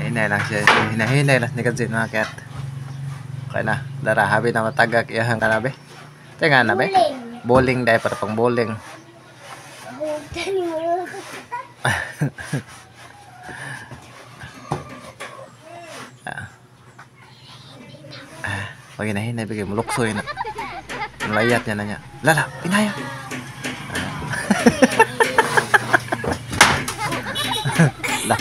Hinahinay lang siya. Hinahinay lang ni Kadzin mga kat. Okay na. Dara, habi na matagak iyahang kanabi. Tinga na be. Bowling dahil para pang bowling. Pag hinahinay, bigay mo luksoy na. Layat niya na niya. Lala, pinaya. Lah.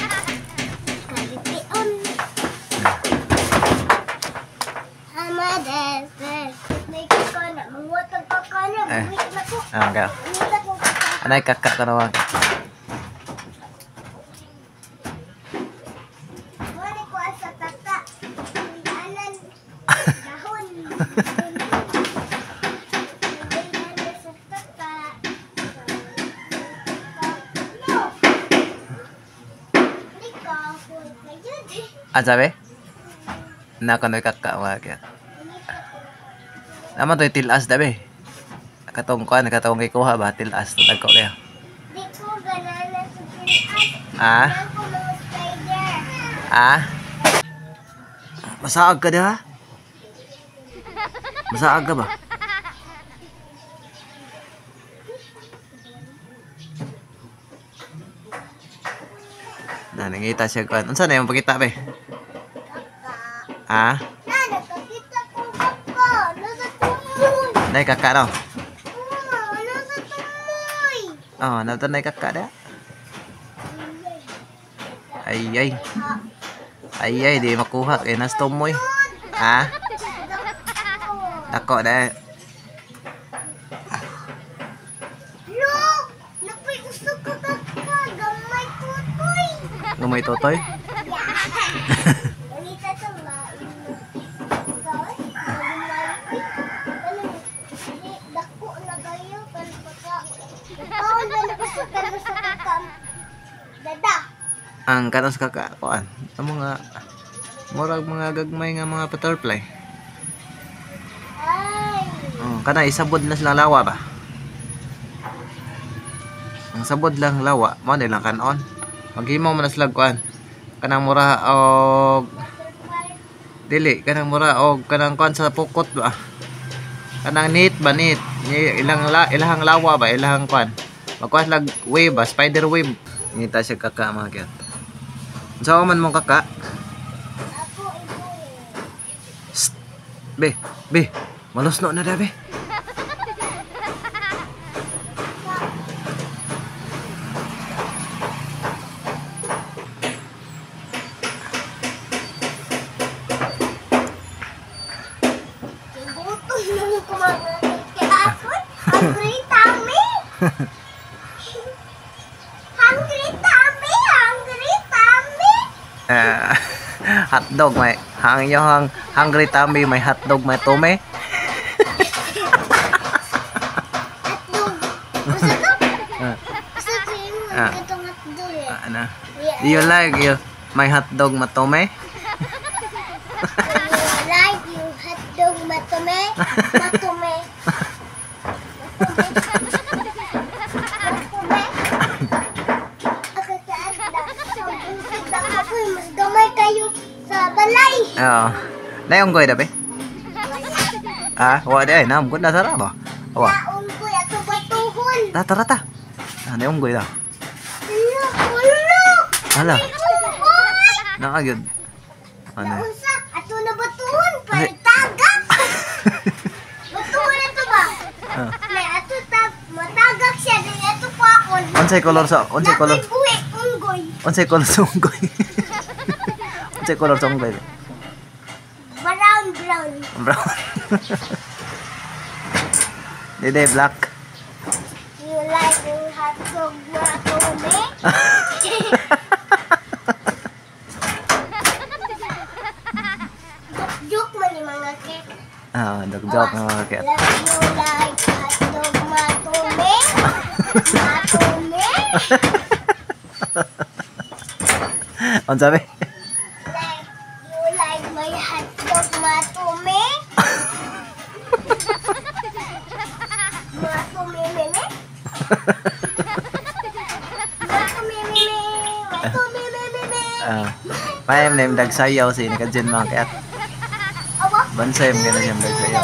Ah, anay kakak ka naman. Ah, sabi? Nakanoy kakak mga kaya. Naman to'y tilas dabi. Katong kuan, katong kikuha ba tilas nagko kaya. Di ko ganana sa tilas. Ah? Ah? Masaag ka diha? Masaag ka ba? Na nangita siya kuan. Unsa na imong pagkita be? Ah? Na nakakita ko kaka. Nasa tumoy. Nay kaka daw. Oo, nasa tumoy. Oh, nasa nay kaka da. Ay ay. Ay ay di makuha kay nas tumoy. Ah? Dako da. Look, napay usok ka kaka, gamay tutoy. Gamay tutoy? Ang kanos kaka kuan ang mga murag mga gagmay nga mga butterfly. Ay. Oh, kana isabod na silang lawa ba? Ang sabod lang lawa, mao nilang kanon. Maghimo man na sila kuan. Kanang mura og dili, kanang mura og kanang kuan sa pukot ba? Kanang neat ba neat? Ilang ilahang lawa ba, ilahang kuan. Magkuan sila web ba, spider web. Ngita siya kaka mga kyat. Unsa man mong kaka? Ako ibo. Shh. Be, be. Malusno na da be. Hungry tummy. Hungry tummy, hungry tummy. Hotdog may hang yung hungry tummy may hotdog may tume. Hotdog. Usa to? Usa to yung katong hotdog eh. Ano? Do you like you my hotdog matome? Do you like you hotdog matome? Matome. Mas gamay kayo sa balay. Oo. Naunggoy na be? Ah, wa di ay naunggoy na tara ba? Wa. Naunggoy ato batuhon. Ta tara ta. Ah, naunggoy na. Hala. Hala. Naagod. Ano? Naunsa ato na batuhon palitagak. Batuhon ato ba? May ato tag matagak siya dili ato paon. Unsay color sa unsay color? Buhi unggoy. Unsay color sa unggoy? Unsay color sa unggoy? Brown, brown. Brown. Dede black. You like your hotdog matome? Joke man yung mga kek. Ah, joke ng mga kek. You like hotdog matome? Matome? Ano sabi? Like, you like my hotdog matome? Matome meme? Matome meme? Matome meme? Ah. May name dagsayaw si nakajen mga kayat. Bansay mo gana siya dagsayaw.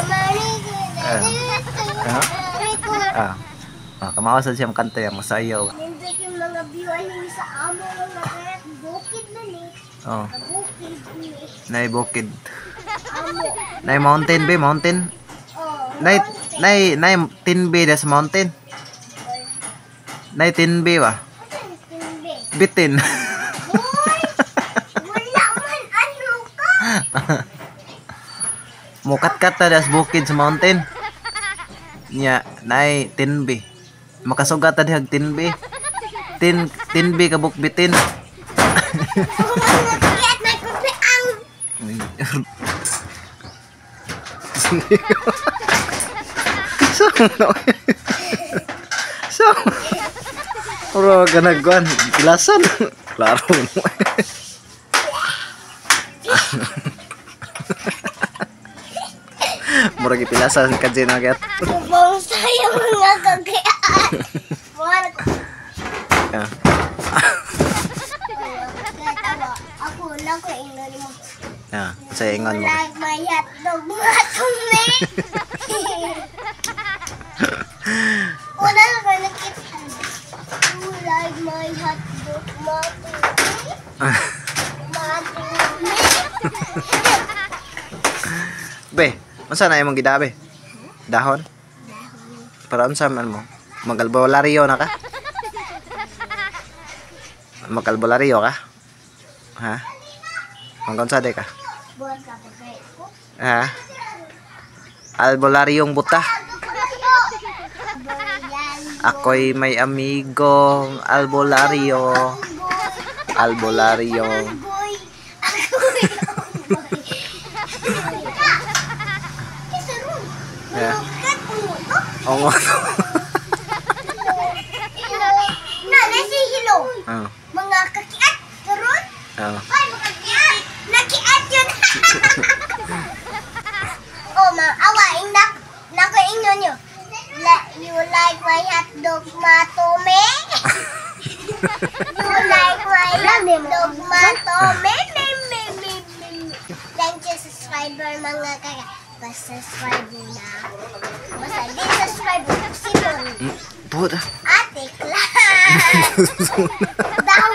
Ah. Ah. Ah, kamao sa siyang kanta yang masayaw. Nindot yung mga view ani sa amo mga kayat bukid na ni. Oh, Bukid ni. nay bukid. Amo. Nay mountain be, mountain. Oh. Nay nay nay tinbi das mountain. Nay tinbi ba? Tinbi. Bitin. Hoy! Wala man ano ka. Mukat-kat ta das bukid sa mountain. Nya, nay tinbi. Makasugat ta dihag tinbi. Tinbi kabuk bitin. Mga kayat may kupi ang So, no. So, Uro ka nagkuhan. Kilasan. Klaro mo. Murag ipilasan ka dyan agad. Kubong sa'yo mga kagayaan. Wala ko. Yeah. Katawa. Ako lang ko ingon mo. Yeah. Sa ingon mo. Like my hotdog mga tumi. Wala lang ko nakita. You like my hotdog mga tumi? Mga tumi? Be, unsa na imong gidabe? Dahon? Para unsa man mo? Magalbolaryo na ka? Magalbolaryo ka? Ha? Hanggang sa ka? Buwan ka pa kayo ko. Ha? Albolaryong buta. Ako'y may amigong albularyo. Albularyo. Boy. Agoy. Yeah. Oo. Na, nasi hilo. Oh. Mga kakiat, karon. Oh. Ay, mga kakiat. Nakiat yun. Oh, mga awa, ingnak. Nako inyo nyo. You like my hotdog, matome? You like my hotdog, matome? Me, me, me, me, me. Thank you, subscriber, mga kaka. Basta subscribe mo na. Basta di subscribe mo. Sino? Puta. Ate Clark. Dahon.